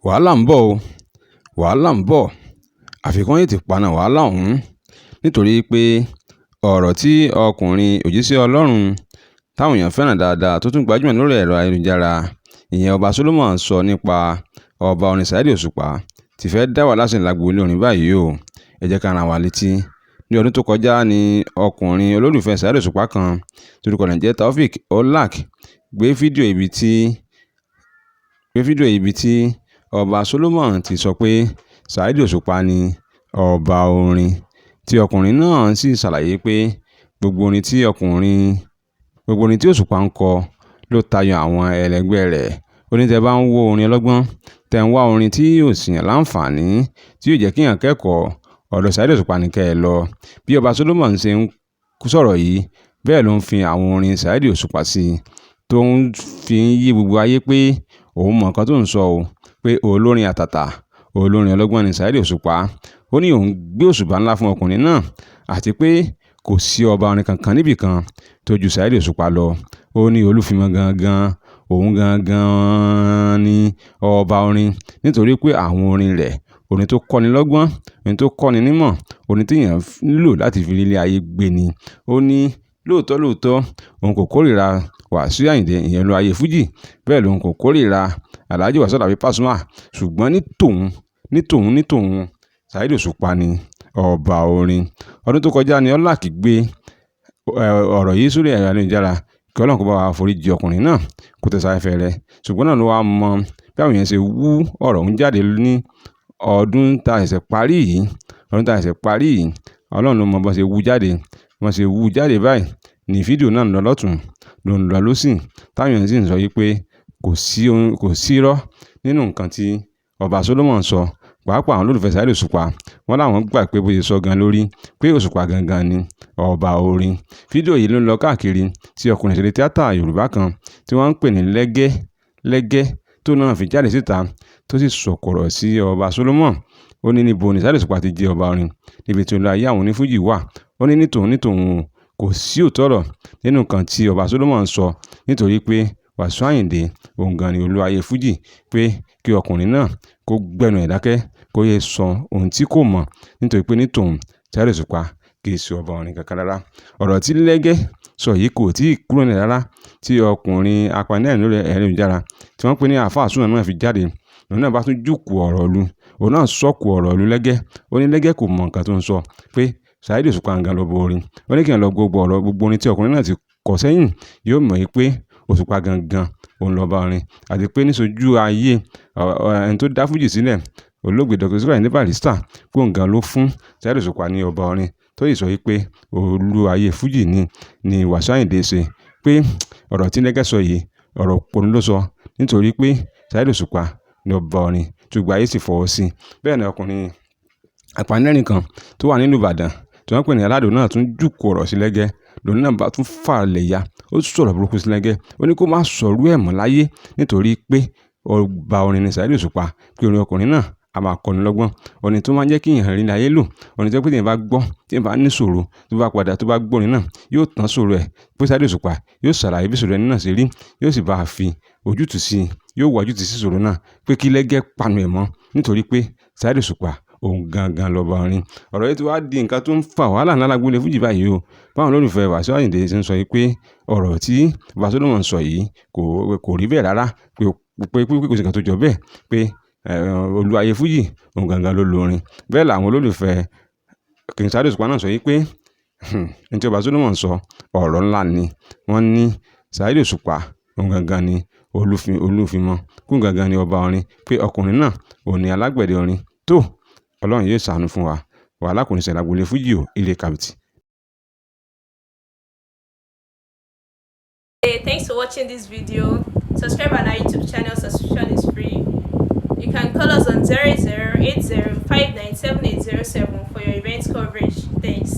Wàhálà ń bọ̀ o, wàhálà ń bọ̀. Àfi kí wọ́n tètè paná wàhálà ọ̀hún, nítorí pé ọ̀rọ̀ tí ọkùnrin òjíṣẹ́ Ọlọ́run táwọn èèyàn fẹ́ràn dáadáa tó tún gbajúmọ̀ lórí ẹ̀rọ ayélujára, ìyẹn Ọba Solomon, sọ nípa ọba orin Saheed Òṣùpá ti fẹ́ dá wàhálà sílẹ̀ lágboolé orin báyìí o. Ẹ jẹ́ ká rán wa létí. Ní ọdún tó kọjá ní ọkùnrin olólùfẹ́ Saheed Òṣùpá kan tí orúkọ rẹ̀ ń jẹ́ Taofeek Olak gbé fídíò ibi tí Ọba Solomon ti sọ pé Saheed Òṣùpá ni ọba orin, tí ọkùnrin náà sì ṣàlàyé pé gbogbo orin tí Òṣùpá ń kọ ló tayọ àwọn ẹlẹgbẹ́ rẹ̀. Ó ní tẹ́ bá ń wo orin ọlọ́gbọ́n, tẹ́ ń wá orin tí yóò ṣèyàn láǹfààní, tí yóò jẹ́ kí èèyàn kẹ́kọ̀ọ́, ọ̀dọ̀ Saheed Òṣùpá ni kẹ́ ẹ lọ. Bí Ọba Solomon ṣe ń sọ̀rọ̀ yìí, bẹ́ẹ̀ ló ń fi àwọn orin Saheed Òṣùpá sí, tó ń fi yé gbogbo ayé pé òun mọ nǹkan tó ń sọ o, pé olórin àtàtà, olórin ọlọ́gbọ́n ni Saheed Òṣùpá. Ó ní òun gbé òṣùbà ńlá fún ọkùnrin náà, àti pé kò sí ọba orin kankan níbì kan tó ju Saheed Òṣùpá lọ. Ó ní Olúfimọ́ gangan, òun gangan ni ọba orin, nítorí pé àwọn orin rẹ̀, orin tó kọ́ni lọ́gbọ́n, orin tó kọ́ni nímọ̀, orin tí èèyàn nílò láti fi rí ilé ayé gbé ni. Ó ní lóòótọ́ lóòótọ́, òun kò kórìíra Wasiu Ayinde, ìyẹn olú ayé fújì, bẹ́ẹ̀ lòun kò kórìíra Alhaji Wasiu Alabi Pasuma, ṣùgbọ́n ní tòun, ní tòun, ní tòun, Saheed Òṣùpá ni ọba orin. Ọdún tó kọjá ni Olak gbé ọ̀rọ̀ yìí sórí ẹ̀rọ ayélujára. Kí Ọlọ́run kó bá wa foríjì ọkùnrin náà, kó tẹ́ sáfẹ́fẹ́ rẹ̀. Ṣùgbọ́n náà ló wá mọ bí àwọn èèyàn ṣe wú ọ̀rọ̀ òun jáde ní ọdún tá ṣẹ̀ṣẹ̀ parí yìí. Ọdún tá ṣẹ̀ṣẹ̀ parí yìí, Ọlọ́run ló mọ bó ṣe wú jáde. Bó ṣe wú jáde báyìí ní fídíò náà ń lọ lọ́tùn, ló ń lọ lósì. Táwọn èèyàn sì ń sọ wípé kò sí irọ́ nínú nǹkan tí Ọba Solomon sọ. Pàápàá àwọn olólùfẹ́ Saheed Òṣùpá, wọ́n láwọn gbà pé bó ṣe sọ gan lórí, pé Òṣùpá gangan ni ọba orin. Fídíò yìí ló ń lọ káàkiri tí ọkùnrin òṣèré tíátà Yorùbá kan tí wọ́n ń pè ní Lẹ́gẹ́ Lẹ́gẹ́ tó náà fi jáde síta, tó sì sọ̀rọ̀ sí Ọba Solomon. Ó ní níbo ni Saheed Òṣùpá ti jẹ́ ọba orin, níbi tí olú ayé àwọn onífújì wà. Ó ní ní tòun, ní tòun, kò sí òótọ́ ọ̀rọ̀ nínú nǹkan tí Ọba Solomon sọ, nítorí pé Wasiu Ayinde òun gan ni olú ayé fújì, pé kí ọkùnrin náà kó gbẹ́nu ẹ̀ dákẹ́, kó yé sọ ohun tí kò mọ̀, nítorí pé ní tòun, Saheed Òṣùpá kì í ṣe ọba orin kankan rárá. Ọ̀rọ̀ tí Lẹ́gẹ́ sọ yìí kò tí ì kúrò nílẹ̀ rárá tí ọkùnrin apanilẹ́rìn lórí ẹ̀rọ ayélujára tí wọ́n ń pè ní Alfa Suna náà fi jáde. Òun náà bá tún jùkò ọ̀rọ̀ lu, òun náà sọ̀kò ọ̀rọ̀ lu Lẹ́gẹ́. Ó ní Lẹ́gẹ́ kò mọ nǹkan tó ń sọ, pé Saheed Òṣùpá gangan lọba orin. Ó ní kí èèyàn lọ gbogbo ọ̀rọ̀, gbogbo orin tí ọkùnrin náà ti kọ sẹ́yìn, yóò mọ̀ wípé Òṣùpá gangan òun lọba orin. Àti pé níṣojú ayé, ẹni tó dá fújì sílẹ̀, olóògbé Dr. Sikiru Ayinde Barrister, pé òun gan ló fún Saheed Òṣùpá ní ọba orin, tó sì sọ wípé olú ayé fújì ni Wasiu Ayinde ṣe. Pé ọ̀rọ̀ tí Lẹ́gẹ́ sọ yìí, ọ̀rọ̀ òpònú ló sọ, nítorí pé Saheed Òṣùpá ní ọba orin tí gbogbo ayé sì fọwọ́ sí. Bẹ́ẹ̀ ni ọkùnrin apanilẹ́rìn kan tó wà nínú Ìbàdàn tí wọ́n ń pè ní Aládò náà tún jùkò ọ̀rọ̀ sí Lẹ́gẹ́. Lòun náà bá tún fà lẹ̀ ya, ó sọ̀rọ̀ burúkú sí Lẹ́gẹ́. Ó ní kó má sọ̀rú ẹ̀ mọ́ láyé, nítorí pé ọba orin ni Saheed Òṣùpá, pé orin ọkùnrin náà a máa kọ́ni lọ́gbọ́n. Orin tó máa ń jẹ́ kí èèyàn rí ilé ayé lò. Orin tó jẹ́ pé tí èèyàn bá gbọ́, tí èèyàn bá ní ìṣòro, tó bá padà, tó bá gbọ́ orin náà, yóò tán ìṣòro ẹ̀. Pé Saheed Òṣùpá yóò ṣàlàyé bí ìṣòro ẹni náà ṣe rí, yóò sì bá fi ojútùú sí i, yóò wá ojútùú sí ìṣòro náà, pé kí Lẹ́gẹ́ panu ẹ̀ mọ́, nítorí pé Saheed Òṣùpá òun gangan lọba orin. Ọ̀rọ̀ yìí ti wá di nǹkan tó ń fa wàhálà ńlá lágboolé fújì báyìí o. Báwọn olólùfẹ́ Wasiu Ayinde ṣe ń sọ wípé ọ̀rọ̀ tí Ọba Solomon sọ yìí kò rí bẹ́ẹ̀ rárá, pé kò sí nǹkan tó jọ bẹ́ẹ̀, pé olú ayé fújì òun gangan ló lo orin. Bẹ́ẹ̀ làwọn olólùfẹ́ King Saheed Òṣùpá náà sọ wípé ohun tí Ọba Solomon sọ, ọ̀rọ̀ ńlá ni. Wọ́n ní Saheed Òṣùpá òun gangan ni olúfimọ́, kó gangan ni ọba orin, pé ọkùnrin náà òun ni alágbẹ̀dẹ orin. Tó, Ọlọ́run yóò ṣàánú fún wa. Wàhálà kò ní ṣẹlẹ̀ lágboolé fújì o. Ire kàbìtì. Hey, thanks for watching this video. Subscribe on our YouTube channel, subscription is free. You can call us on 0080 for your event coverage. Thanks.